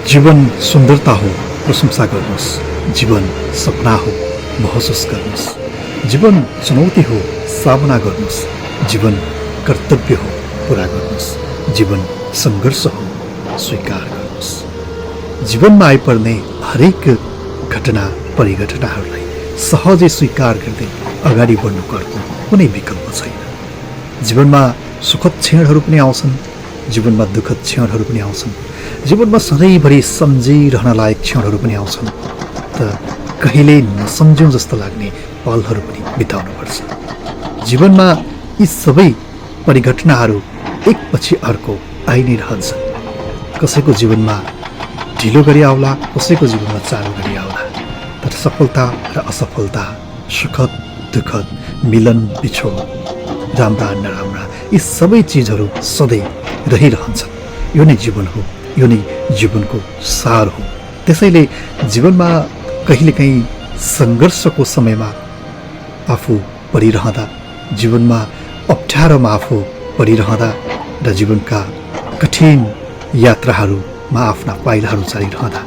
जीवन सुन्दरता हो, प्रशंसा गर्नुहोस्। जीवन सपना हो, महसुस गर्नुहोस्। जीवन चुनौती हो, सामना गर्नुहोस्। जीवन कर्तव्य हो, पुरा गर्नुहोस्। जीवन सङ्घर्ष हो, स्वीकार गर्नुहोस्। जीवनमा आइपर्ने हरेक घटना परिघटनाहरूलाई सहजै स्वीकार गर्दै अगाडि बढ्नुको अर्को कुनै विकल्प छैन। जीवनमा सुखद क्षणहरू पनि आउँछन्, जीवनमा दुःखद क्षणहरू पनि आउँछन्, जीवनमा सधैँभरि सम्झिरहन लायक क्षणहरू पनि आउँछन्, त कहिल्यै नसम्झौँ जस्तो लाग्ने पलहरू पनि बिताउनुपर्छ। जीवनमा यी सबै परिघटनाहरू एकपछि अर्को आइ नै रहन्छन्। कसैको जीवनमा ढिलो गरी आउला, कसैको जीवनमा चाँडो गरी आउला, तर सफलता र असफलता, सुखद दुःखद, मिलन बिछोड, राम्रा नराम्रा, यी सबै चिजहरू सधैँ रहिरहन्छन्। यो नै जीवन हो, यो नै जीवनको सार हो। त्यसैले जीवनमा कहिलेकाहीँ सङ्घर्षको समयमा आफू परिरहँदा, जीवनमा अप्ठ्यारोमा आफू परिरहँदा र जीवनका कठिन यात्राहरूमा आफ्ना पाइलाहरू चालिरहँदा